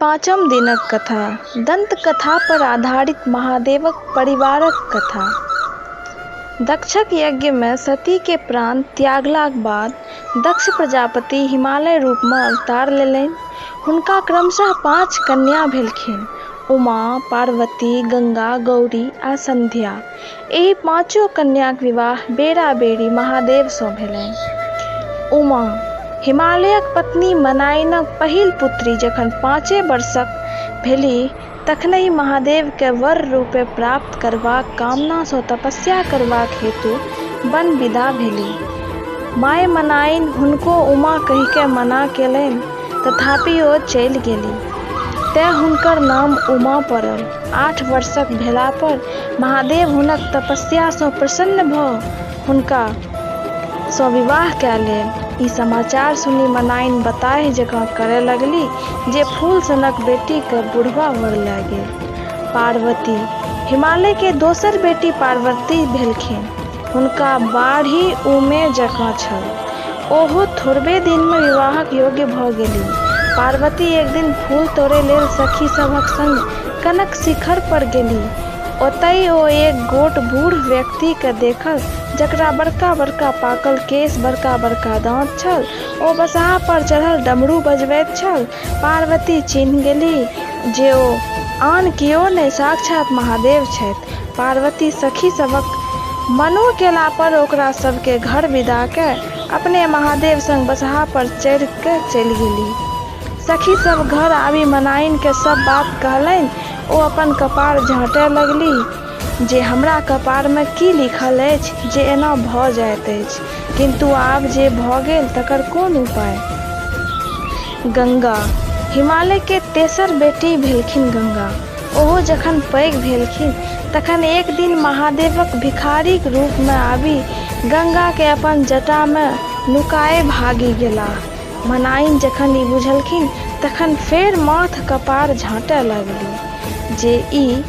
पाँचम दिनक कथा दन्तकथा पर आधारित महादेवक परिवारक कथा। दक्षक यज्ञ मे सती के प्राण त्यागलाक बाद दक्ष प्रजापति हिमालय रूप मे अवतार लेलनि। हुनका क्रमशः पाँच कन्या भेलखिन उमा, पार्वती, गंगा, गौरी आ संध्या। एहि पाँचो कन्याक विवाह बेरा-बेरी महादेव सँ भेलनि। उमा हिमालयक पत्नी मनाइनक पहिल पुत्री जखन पाँचे वर्षक भेलीह तखनहि महादेव केँ वर रूपेँ प्राप्त करबाक कामना सँ तपस्या करबाक हेतु वन विदा भेलीह। माय मनाइन हुनको उमा कहिकय मना कयलनि तथापि ओ चलि गेलीह। तेँ हुनकर नाम उमा पड़ल। 8 वर्षक भेलापर महादेव हुनक तपस्या सँ प्रसन्न भ हुनका सँ विवाह कय लेल। ई समाचार सुनि मनाइन बताहि जकाँ करय लगलीह जे फूल सनक बेटी केँ बुढ़बा वर लय गेल। पार्वती हिमालय के दोसर बेटी पार्वती भेलखिन। हुनका बाढ़ि उमे जकाँ छल। ओहो थोड़बे दिन मे विवाहक योग्य भ गेलीह। पार्वती एक दिन फूल तोड़य लेल सखी सभक संग कनक शिखर पर गेलीह। ओतय ओ एक गोट बूढ़ व्यक्ति केँ देखल जकरा बड़का-बड़का पाकल केश, बड़का-बड़का दाँत छल। ओ बसहा पर चढ़ल डमरू बजबैत छल। पार्वती चिन्हि गेलीह जे ओ आन कियो नहि साक्षात् महादेव छथि। पार्वती सखी सभक मनो केला पर ओकरा सभ केँ घर विदा कय अपने महादेव संग बसहा पर चढ़ि कय चलि गेलीह। सखी सभ घर आबि मनाइन केँ सभ बात कहलनि। ओ अपन कपार झाँटय लगलीह जे हमरा कपार मे की लिखल अछि जे एना भ जाइत अछि। किन्तु आब जे भ गेल तकर कोन उपाय? गंगा हिमालय के तेसर बेटी भेलखिन गंगा। ओहो जखन पैघ भेलखिन तखन एक दिन महादेवक भिखारीक रूप मे आबि गंगा केँ अपन जटा मे नुकाय भागि गेलाह। मनाइन जखन ई बुझलखिन तखन फेर माथ कपार झाँटय लगलीह जे ई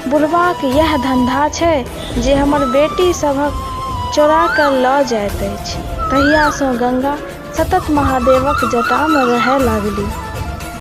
बुढ़बाक यैह धंधा छै जे हमर बेटी सभक चोरा क ल जाइत अछि। तहिया सँ गंगा सतत महादेवक जटा मे रहय लागलीह।